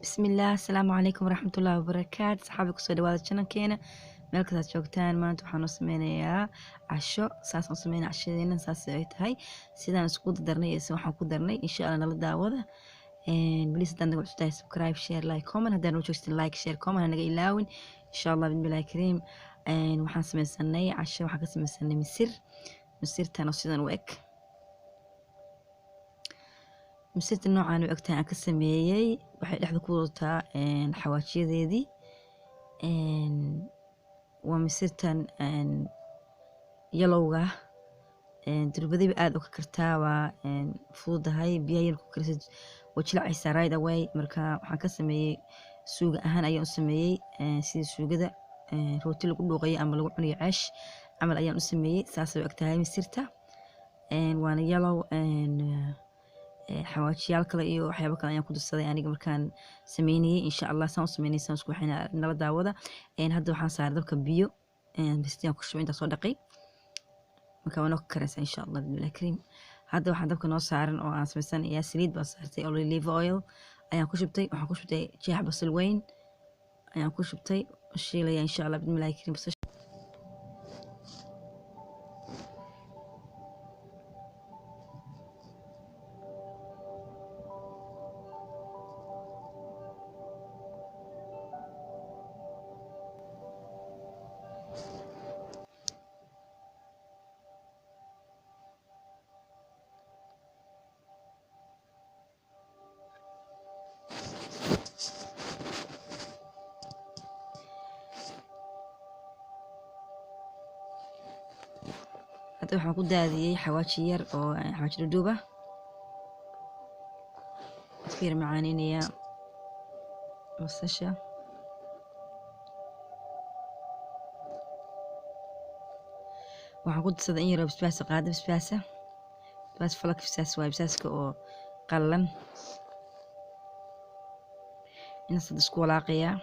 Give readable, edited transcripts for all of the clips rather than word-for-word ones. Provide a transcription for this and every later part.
Bismillaah, asalaamu calaykum waraxmatullaahi wabarakaatu. Saxaabi, kusoo dhawaada channelkeena meel kastaad joogtaan. Maanta waxaan u sameynayaa casho. Saasaan u sameynaya cashadeena, saas ay tahay sidaan isku darnay iyo waxaan ku darnay. Insha Allah nala daawada. Please, haddaan naga cusub tahay, subscribe, share, like, comment. Haddaan noo joogtin, like, share, comment ha naga ilaawin. Insha Allah bismillahi kariim. Waxaan sameysanay casho, waxaan ka sameysanay misir. Misirtan oo sidan u eg, misirta noocaan u egtahay aan ka sameeyey. Waxay dhexda ku wadataa xawaajiyadeedii. Waa misirtan yalowga. Durbadiba aada u ka kartaa, waa fududahay. Biyaha yar ku karisid, way jilcaysaa right away. Marka waxaan ka sameeyey suuga ahaan ayaan u sameeyey, sida suugada rooti lagu dhuuqayo ama lagu cunayo ceesh camal ayaan u sameeyey. Saasay u egtahay misirta, waana yellow. Xawaajiyaal kale iyo waxyaabo kale ayaan ku darsaday aniga markaan sameynayey. Insha Allah saan u sameynay, saan isku waxayna nala daawada. Hadda waxaan saaray dabka biyo, misirtaan ku shubay intaa soo dhaqay. Marka waa noo ka karaysaa insha Allah bismillahi kariim. Hadda waxaan dabka noo saaran oo aan samaysanayaa, saliid baan saartay, olive oil ayaan ku shubtay. Waxaan ku shubtay jeex basal weyn ayaan ku shubtay, shiilaya insha Allah bismillahi kariim basasha. Hadda waxaan ku daadiyey xawaaji yar oo xawaaji dhudhuub ah, isku yar macaaninayaa basasha. Waxaan ku darsaday in yaroo basbaas, qaado basbaasa, basbaas falak, basbaas waaye, basbaaska oo qallalan. Intaas hadda isku walaaqayaa.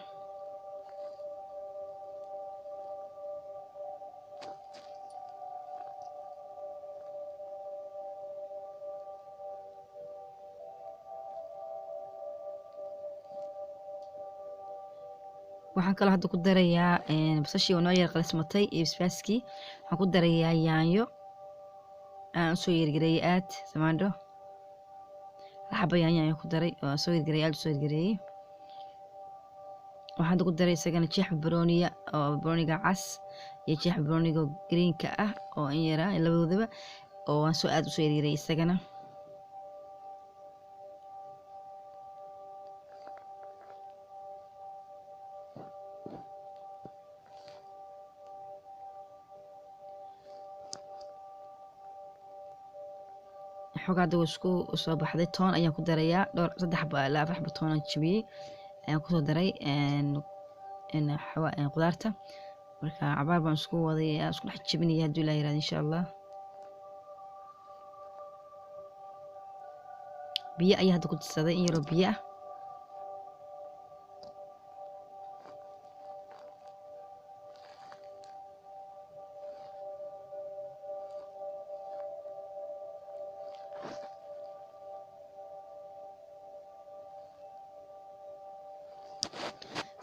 Waxaan kaloo hadda ku darayaa basashii oo noo yar qalismatay iyo basbaaskii. Waxaan ku darayaa yaanyo aan usoo yargareeyey aad samaandho. Hal xabo yaanyo ayaan ku daray oo aan soo yargareeyey, aad usoo yargareeyey. Waxaan hadda ku daray isagana jeex barbarooniya oo barbarooniga cas iyo jeex barbarooniga greenka ah oo in yara labadoodaba oo aan soo aad usoo yargareeyey isagana. Xoogaa hadda isku soo baxday. Toon ayaan ku darayaa, dhowr, 3 xabo ilaa 4 xabo toon aan jabiyey ayaan kusoo daray qudaarta. Marka cabaar baan isku waday, isku dhex jabinaya hadduu Ilaah yiraahdo insha Allah. Biyo ayaa hadda ku darsaday, in yaroo biyo ah.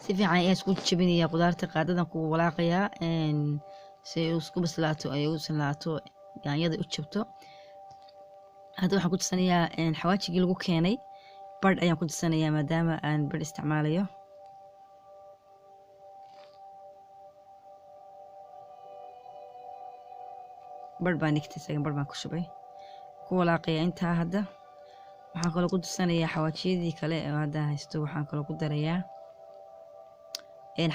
Si fiican ayaa isku jabinaya qudaarta, qaadadan ku walaaqayaa si ay isku bislaato, ay u bislaato, yaanyada u jabto. Hadda waxaan ku darsanayaa xawaajigii lagu keenay, badh ayaan ku darsanayaa maadaama aan badh isticmaalayo. Badh baan dhigtay isaga, badh baan ku shubay, ku walaaqayaa intaa. Hadda waxaan kaloo ku darsanayaa xawaajiyadii kale oo hadda haysto. Waxaan kaloo ku darayaa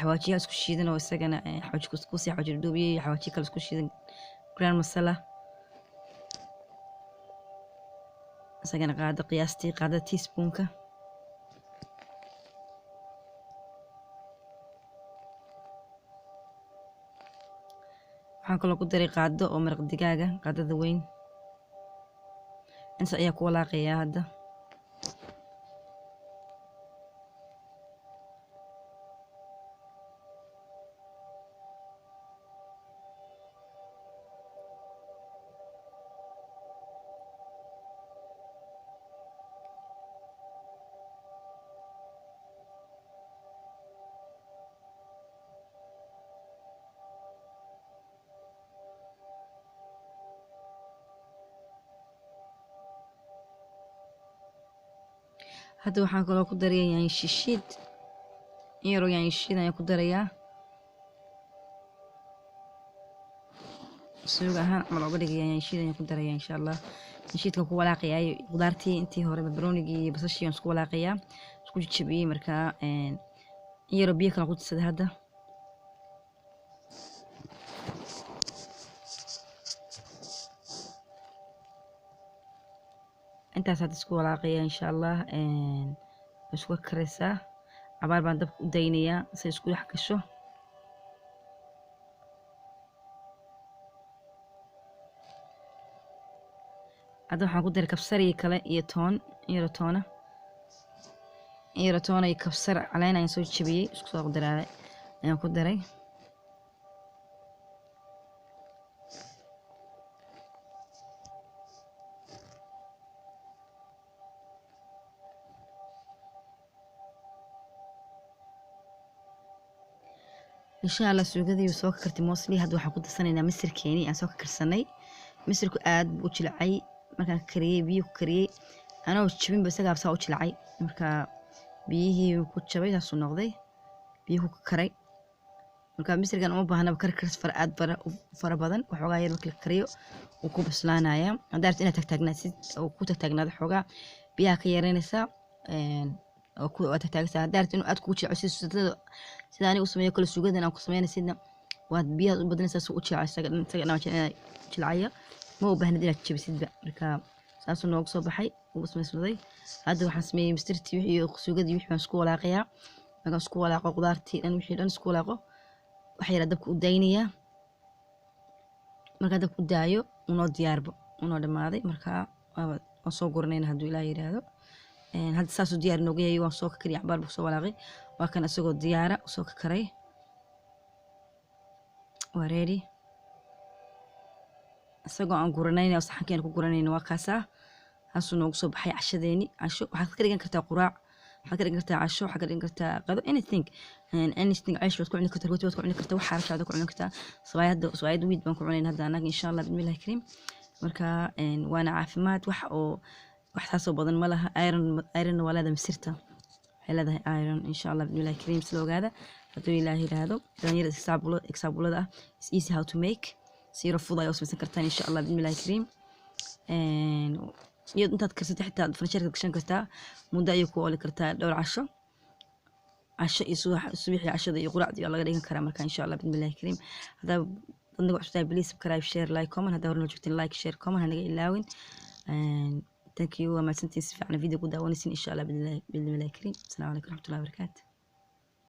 xawaajiyaha isku shiidan oo isagana xawaaji kuskusi, xawaaji dhudhuubiye iyo xawaajiyo kale isku shiidan, grand masala isagana qaado, qiyaastii qaadada teaspoonka. Waxaan kaloo ku daray qaado oo maraq digaaga, qaadada weyn. Intaas ayaa ku walaaqayaa hadda. Hadda waxaan kaloo ku darayaa yaanyo shishiid, in yaroo yaanyo shishiid ayaan ku darayaa, suuga ahaan camal uga dhigaya. Yaanyo shishiid ayaan ku darayaa insha Allah. Shishiidka ku walaaqayaa qudaartii intii hore, barbaroonigii iyo basashii aan isku walaaqayaa, isku jajabiyey. Markaa in yaroo biyo kale ku darsaday hadda. Intaas hadda isku walaaqaya insha Allah, isku karaysaa. Cabaar baan dabka u daynayaa si isku dhex gasho. Hadda waxaan ku daray kabsar iyo kale iyo toon, in yaroo toona, in yaroo toona iyo kabsar caleen ayaan soo jabiyey, isku soo daraaday ayaan ku daray. Insha Allah suugadii soo kartay mostly. Hadda waxaan ku darsanaynaa misirkeeni aan soo karsanay. Misirku aad buu u jilcay markaan kariyey, biyo ku kariyey anoo jabinba isagaa saa u jilcay. Marka biyihii ku jabay saasuu noqday, biyuhu ku karay. Marka misirkan uma baahnaba karkaris fara aad fara badan, waxoogaa yar marka la kariyo wuu ku bislaanayaa. Haddaa rabtid inaad tagtaagnaatid oo ku tagtaagnaado, xoogaa biyaha ka yareynaysaa oo ku waa tagtaagaysaa. Haddaa rabtid inuu aad kugu jilco sida aniga u sameeyo kale suugadan aan ku sameynaysidna, waad biyaha u badinaysaa si u jilco isaga dhan. Isaga dhan waa jilcaya, ma u baahnid inaad jabisidba. Marka saasuu noogu soo baxay, ugu samaysmaday. Hadda waxaan sameeyey misirtii wixii iyo suugadii wixii baan isku walaaqayaa. Markaan isku walaaqo qudaartii dhan, wixii dhan isku walaaqo, waxa yaraa dabka u daynayaa. Markaan dabka u daayo unoo diyaarbo, unoo dhammaaday. Marka waan soo guranayna hadduu Ilaah yiraahdo. Hadda saasuu diyaar nooga yahay. Waan soo kariyay, cabaar buu soo walaaqay. Waa kan isagoo diyaara soo karay, waa ready. Isagoo aan guranayna oo saxankeena ku guranayna waa kaasaa. Haasuu noogu soo baxay cashadeeni. Casho waxaad ka dhigan kartaa, quraac waxaad ka dhigan kartaa, casho waxaad ka dhigan kartaa, qado, anything anything. Ceesh baad ku cuni kartaa, rooti baad ku cuni kartaa, waxa rabtaada ku cuni kartaa. Sabaayadda, sabaayad wheat baan ku cunayna hadda annaga insha Allah bismillahi kariim. Marka waana caafimaad, wax oo wax saasoo badan ma laha. Iron, iron waa leedahay misirta, waxay leedahay iron insha Allah bismillahi kariim. Sida ogaada hadduu Ilaahay yiraahdo, dhalinyarada exaabulada ah, it's easy how to make. Si yaro fudud ayaa u samaysan kartaan insha Allah bismillahi kariim. Iyadoo intaad karsatay xitaa farshaarka gashan kartaa, muddo ayay ku ooli kartaa, dhowr casho, casho iyo subax, subaxii cashada iyo quraacdii waa laga dhigan karaa. Marka insha Allah bismillahi kariim, haddaa dadnaga cusubtahay, please subscribe, share, like, comment. Haddaa horena joogtiin, like, share, comment hanaga ilaawin. Thank you, waa mahadsantihiin, si fiican video ku daawanaysin insha Allah bismillahi kariim. Asalaamu calaykum waraxmatullahi wabarakaatu.